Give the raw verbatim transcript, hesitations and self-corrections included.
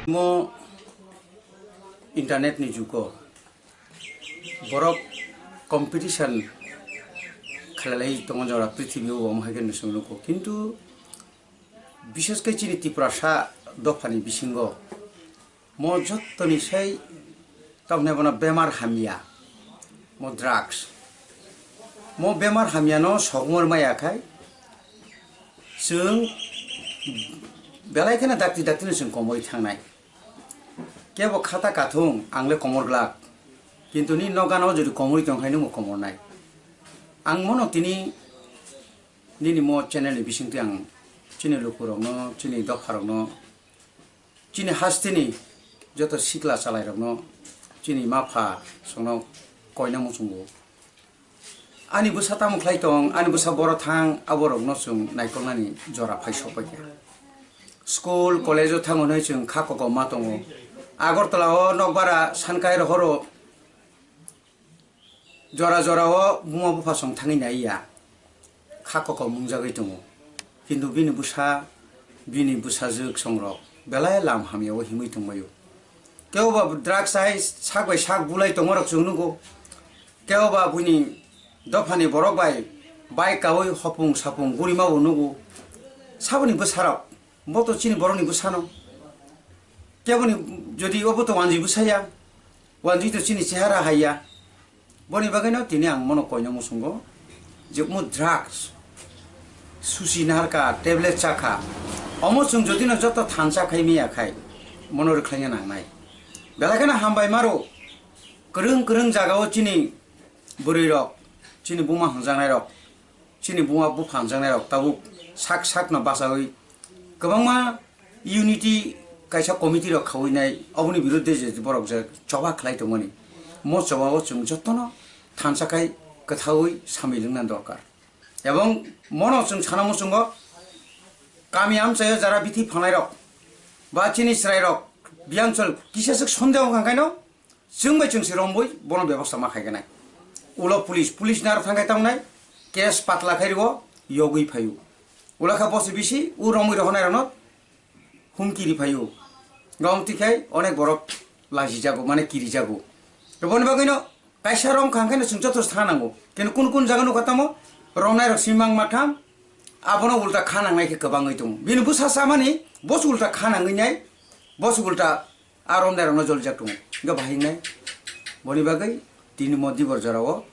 Mo internet ni jugo borok competition khlailai tongo jora prithibi o, omo hai khe nwswng nugo. Kintu bishesh khe chini Tiprasa dophani bisingo mo jottoni sai tamni bono bemar hamya, mo drugs. Mo bemar hamyano sogmor maya khai chwng belai kheno dakti dakti no chwng komorwi thangnai. Kebo khata kathung ang le komor glak, kintu ni nokgano jodi komorwi tong khai nwngbo komornai. Ang mono tini nini mo channel ni bisingtwi ang chini lukurokno, chini dopharokno, chini hasteni joto sikla chalairokno, chini ma pha songno koina muchungo. Ani bwsa tamo khlai tong, ani bwsa boro thang, aborokno chwng naikolnani jora phai sokpai kha. School, college-o thango hwnwi chwng kha kokom ma tongo. Agartala-o nokbara sankai rohoro jora jora-o buma bupha song thangwi nai ya. Kha kokom mungjagwi tongo. Kintu bini bwsa, bini bwsajwk songrok belai lam hamya-o himwi tongbaio. Kebo ba drugs hai sak bai sak bulai tongmarok chwng nugo. Kebo ba buini dophani borok bai bike kaui hopung sapung gurima bo nugo. Saboni bwsarok, bo to chini borokni bwsano. Keboni jodi obo to wanjwi bwsaya, wanjwi to chini chehara haiya. Boni bagwino tini ang mono koina muchungo je omo drugs, susi naharka, tablet chakha, omo chwng jodi no joto thansa khai miya khai mono rwkhlaina nangnai. Belai kheno hambai maro, kwrwng kwrwng jagao chini bwrwi rok, chini buma hwnjaknai rok, chini buma bupha hwnjaknai rok tabuk sak sak no bachaui kwbangma unity kaisa committee rok khaui nai, oboni birudde je borok je choba khlai tongmani, mo choba o chwng jotono thansa khai kwthaui samui lwngna dorkar. Ebong mono chwng sana muchungo kami amchaio jara bithi phanai rok ba chini chwrai rok biyang chol kisa swk sonde wngkha khaino chwng bai chwng se romboi bono bebosta ma khai ganai. Ulo police, police naro thangkai tangnai, case patla khai rwo, yogwi phaio. Ulo kha bosi bisi u romwi rohonai rokno humki ri phaio. Gom tikhai onek borok laji jago, mane kiri jago. Boni bagwino kaisa rom khang khaino chwng joto thang nango. Kintu kun kun jaga nukha tamo romnai rok simang matham, abono ulta kha nangnai khe kwbangwi tongo. Bini bwsa samani bosi ulta kha nangwi nai, bosi ulta a romnai rokno jolijak tongo. Hingkhe bahai wngnai. Boni bagwi tini mo dibor jorao